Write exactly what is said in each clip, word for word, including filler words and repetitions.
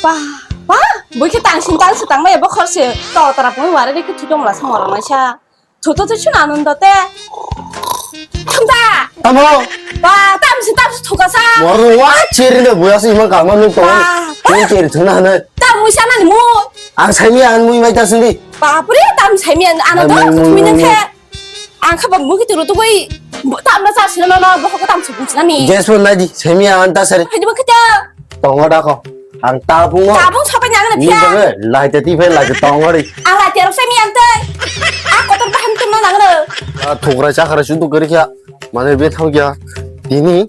Ba, ba, bui khe tangsin tangsin tangmaya bo khorse. To tara pung wari de khe thutong la samora naisa. Thuto to chuna nun dote. Thumda. Tamo. Ba, tamsi tamsi thukasa. Moro wa cheri de buya si ma kama nuk to. Ba. Ni cheri thuna na. Tam muisa nani mu. Ang saimi ang mui mai ta sindi. Bapre, tam saimi ang ano to mui nang khe. Ang kha bang mugi turu tugui tam na sa sino no no bo ko tam su buchna ni. Jes pon nai di, semi ang ta sari. Hai di ba kata. Tongo da ko. Ang ta bungo. Ta bung sopai nang na pia. Ni lai te ti phai lai te tongo ri. Ang lai te rok semi ang te. A kotor bahan tum na nang na. Thokrai chakra su tu kari kya. Mane be thau kya. Tini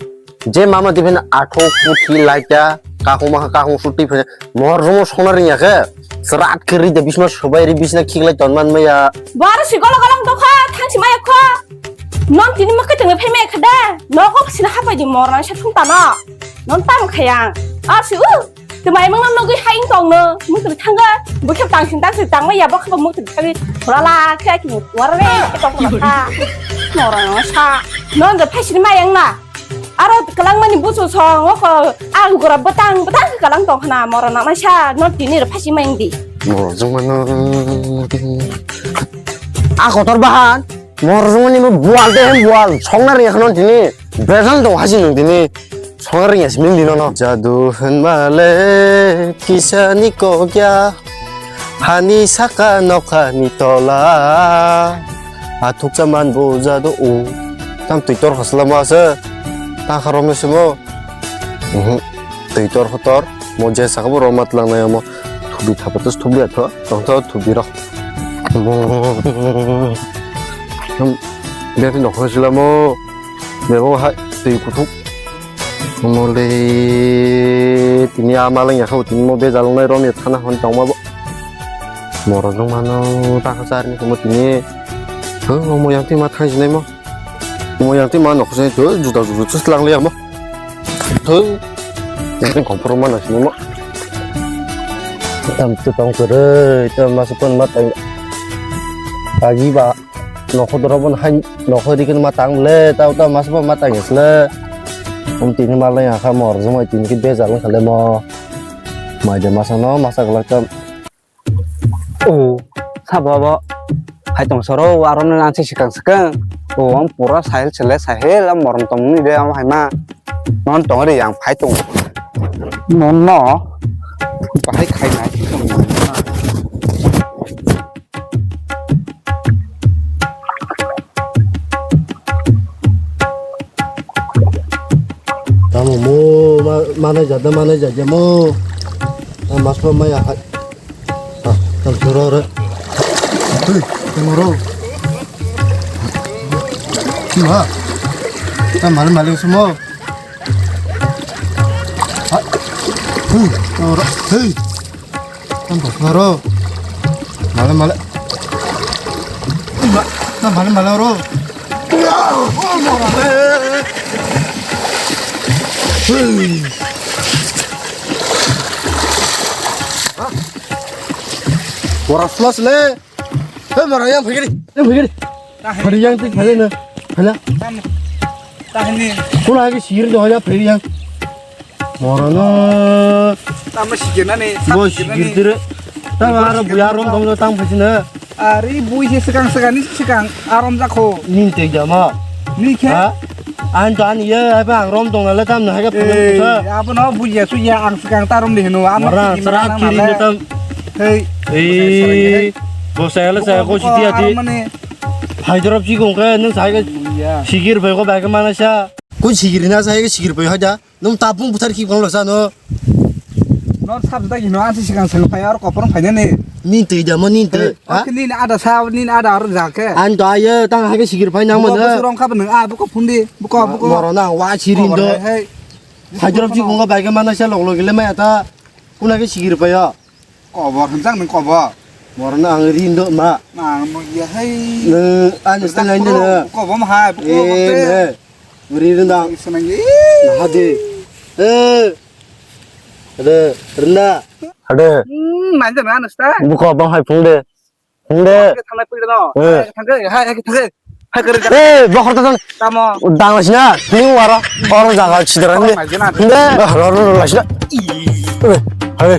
je mama ti phai na athok puthi lai ta. Kakung ma kakung su ti phai. Mor romo sona ri ya khe. Srat kiri de bisma sobai ri bisna khiklai ton man maya. Bor si golo golong dokha thang si maya kho. Non tini ma khe tengwe phai maya khada. Nogo sina hapai di mor nang sa thung ta no. Non tam khayang. Ar si u. Te mai mang nogui haing tong no. Mung tang thangga. Bo khe tang sin tang si tang maya bo khe mung tang thangga. Thora la khe ki wara re khe tong la kha. Mor nang sa. Non de phai si mayang na. Aro kwlangmani buchu song o kho, ang gura bwtang bwtang khe kwlang tong khna, moro nang naisa no tini rw phasi maing di. Moro jongmano. A kotor bahan, moro jongmani bo bual de hem bual, songna ri khno tini, bezal dong hasi nung tini, songna ri yas ming di no no. Jadu hen male, kisa ni kokya. Hani saka nokha ni tola. Athukcha man bo jado o. Tam twi tor khosla ma se. Ta kharo me simo. Mhm. Twi tor khotor. Mo je saka bo romat lang na mo. Thubi thapa tos thubi atho. Tong tho thubi rok. Beti nokho sila mo. Bebo hai twi kuthuk. Mole tini ama lang yakho tini mo bejal nai rom ya thana hon tongma bo. Moro jong mano ta kha char ni mo tini. Ho mo yang twi ma thang sinai mo. Mo yang twi ma nok se to juta juta chus lang le mo. To. Yang twi kompor ma na sini mo. Tam tu tong kere, tam masuk pun mat ang. Agi ba. Nokho doro bo hai nokho rikhe ma tang le, tao tao masa bo ma tang le. Um tini malai akha mor jomai tini khe bejal wngkha le mo. Mai de masa no masa glak tam. O sabo bo hai tong soro aro no nang se sikang sikang. O ang pura sahil sele sahil am morom tong ni de am hai ma. Non tong ri yang phai tong. Non no. Bahai khai nai. Tamo mo ma manai jada manai jada mo. Mas pa maya hai. Tam soro re. Hui, tamo ro. Ma. Tam mal mal sumo. Hui, tamo ro. Hui. Tamo ro. Male male. Tam male male ro. Boras plus le. Hei, mara yang phai giri, yang phai giri. Phai yang ti phai na, phai na. Tahini. Kuna agi sir do ya phai yang. Mara na. Tamo sikir na ni. Bo sikir dire. Tamo aro buya rom tong tang phai na. Ari bui se sekang sekang ni sekang arom jakho. Nin te jama. Ni khe? Ha? Ang to ani ye, apa ang rom tong nale tam na haga phunuk sa. Apa no buya suya ang sekang tarom di hino. Mara sara kiri ne tam. Hei. Ei, bo saya le saya ko siti ati. Hai dorop si gong ke nang saya ke sikir bai ko bai ke mana sa. Ko sikir na saya ke sikir bai haja. Nung tapung buthar ki gong lo sa no. No sab da gino ansi sikang seng phai ar kopor phai ne. Ni tei da mo ni tei. Ha? Ni ada sa ni ada ar ja ke. An to aye tang hai ke sikir phai nang mo na. Surong kha nang a buko phundi buko buko. Moro na wa sirin do. Hai. Hai dorop si gong bai ke mana sa log log le mai ata. Kuna ke sikir phai ya. Kobor hwnjak nung kobor. Borno ang ri ndo ma. Nang no ya hai. Nung ani sta ngai ndo. Kobor ma hai. Eh, ne. Ri ndo. Senang ye. Hade. Eh. Hade, renda. Hade. Hmm, manja na nasta. Buko bang hai phung de. Phung de. Thana pui no. Eh. Thangke, hai, hai, thangke. Hai kare. Eh, bokhor ta tang. Tamo. Dang sina. Ni wara. Oro jaga chidra ni. Manja na. De. Ro, ro, ro, sina. Eh, hai.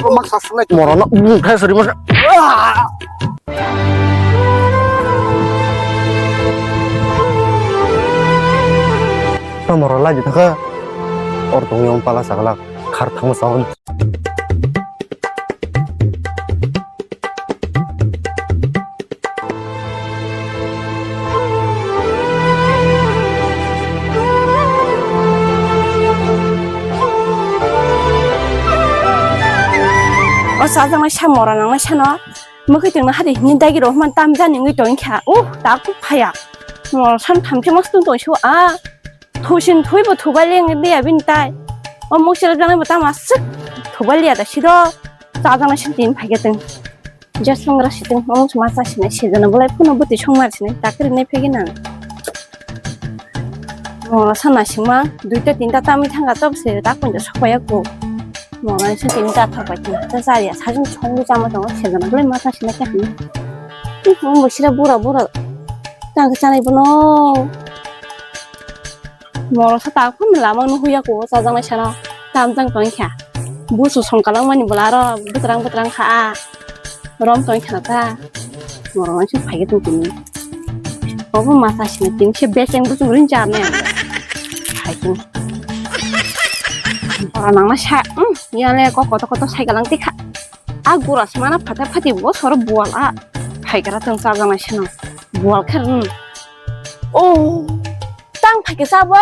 Maksa sulai morokno bungkha suri masa. Morok lai di thaka. Or tong yang pala sagala khar thang sa. O chajaknai sa mora nangnai sano. Mwkhwi tongna hari hini dagi rok man tam jani wngwi tongkha. Uh, ta kuk phaya. Mora san thamchi mas tung tong su a. Thusin thui bo thubai leng liya bini tai. O mukchil janai bo tama sik thubai liya da sido. Chajaknai sin tin phai gateng. Jasung ra siteng mong sma sa sinai sejana bolai phone bwtwi songmar sinai takri nai phai gina. Mora sana singma duita tinta tamwi thanga tok se tak punja sokpaya ko. Mora se tinta thok bai tinta chaya sajung songwi chama tongo sejana bolai ma sa sinai khe. Ih, mong bo sira bura bura. Tang chanai bono. Moro sa ta khum lama no huya ko chajaknai sana tam jang tong kha. Busu song kalang mani bwla ro bwtrang bwtrang kha a. Rom tong kha ta. Moro man sing phai tong tini. Obo masa sini tin se beseng busu rin char ne. Phai tong. Ora nang na sa. Hmm, ya le ko koto koto sai kalang ti kha. A gura se mana phata phati bo soro bual a. Phai kara tong chajaknai sana. Bual kha. Hmm. Oh. Tang phai khe sabo.